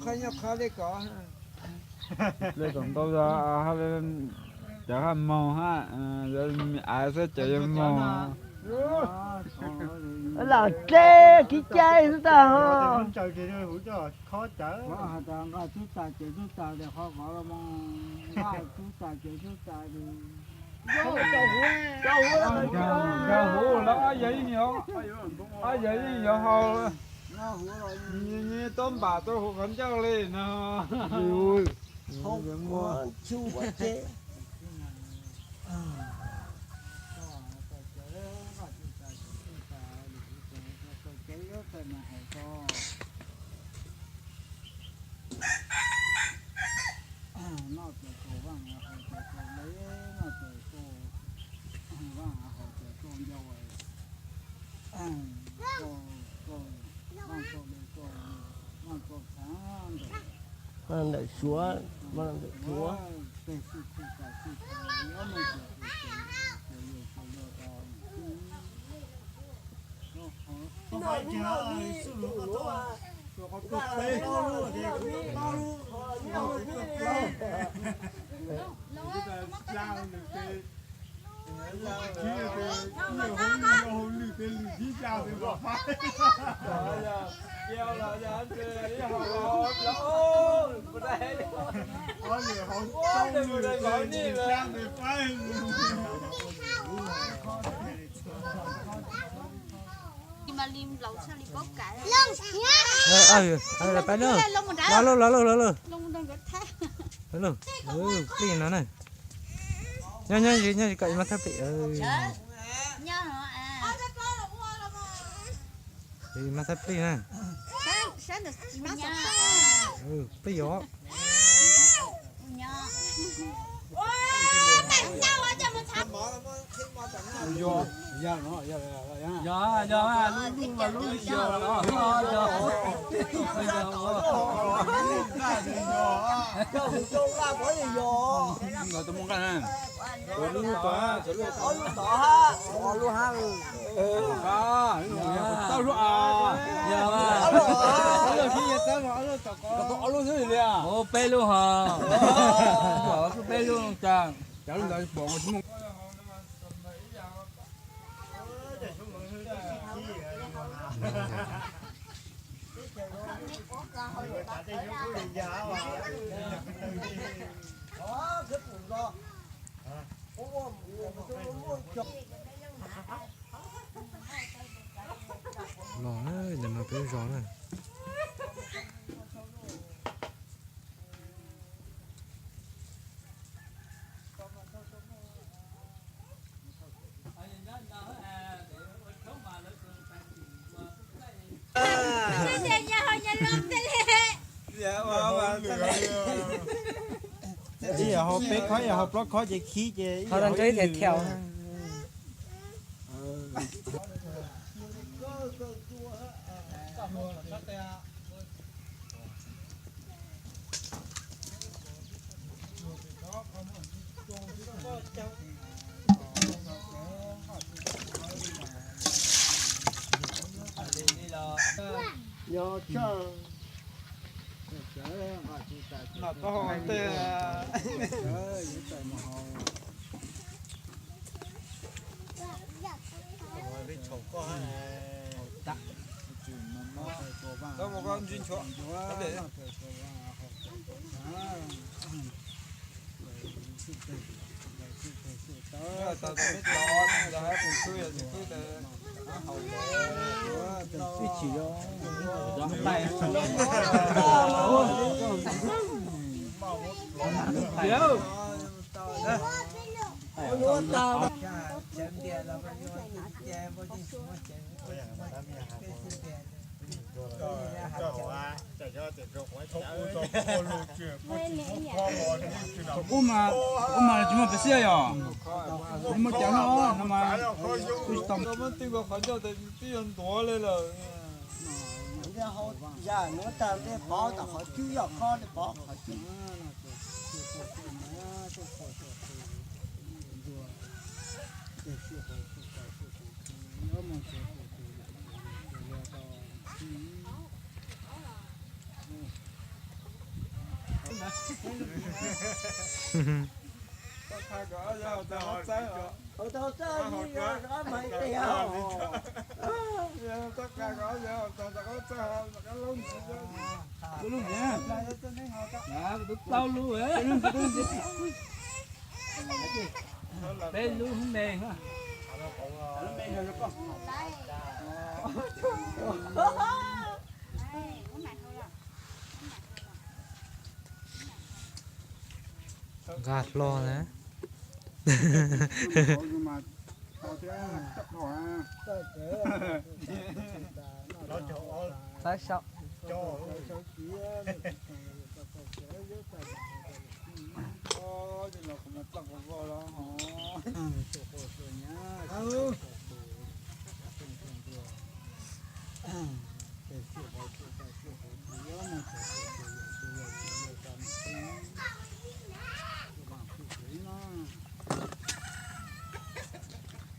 Qha nyob qha li ko. Li kom ntau yog cov haj moog hab, av xwb cov yuav moog. Lam teb kiv cai xwb tag. Nkag huv lawm, ob yawg yeej yuav, ob yawg yeej yuav hau. Tuab npam rau huv qhov ncauj li no. Noj ces kaus vaaj, haus ces kaus le, noj ces kaus vaaj, haus ces kaus ncau, kaus, kaus vaaj kaus le, kaus vaaj kaus txhav ntawm, ntawm suav, ntawm suav. Peb na, los lawm, los lawm, los lawm. Plig no na. Nyob, nyob, nyob kom mas thab plig. Mas thab plig na. Plig os. Peb lub hos, peb lub cas. Los na, ntawm no peb zos na. Ib yam hau peb khob, ib yam hau plaub khob ces khib ces ib yam hau ib lwm. Nyob tsawg, noj tau ntej. Ub mas, ub mas tsis muaj pes xiaj yom? Muaj cov no, no mas kuj tsis tau. Muab tij nkaus qhov ncauj tes twb yuav ntuav li lawm. Yog nuav tag npej pov tom qhov cub, yog khob npej pov qhov cub. Peb lub me. Nqa hlo na. Tab sau.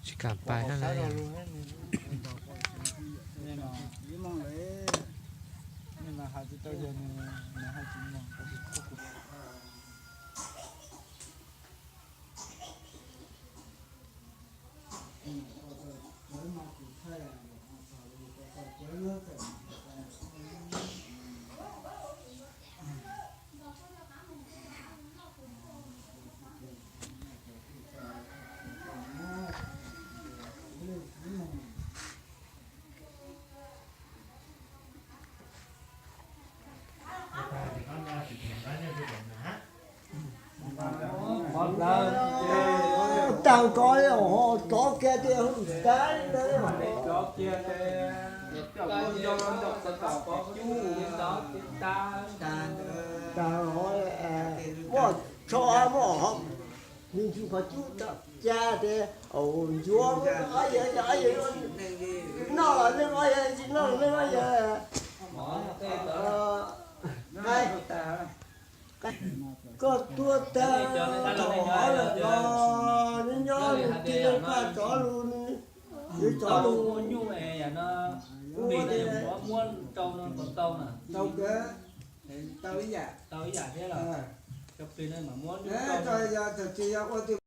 Tsis kam pais na. Tag ko ho rov kiag tias hu tas. Muaj tsho muaj ho, nws tsis qhov cub tawm ca tias ncuav ob yawg, ob yawg noj los neeg, ob yawg tsis noj los neeg, ob yawg. Koj tuaj tag thaum hov lawm los nyob nyob nws tig leej paj tsov lus, nws yuav tsov lus. Tau kawg, tau ib yam, tau ib yam thiab los. Yog thaum tsis yog ua twg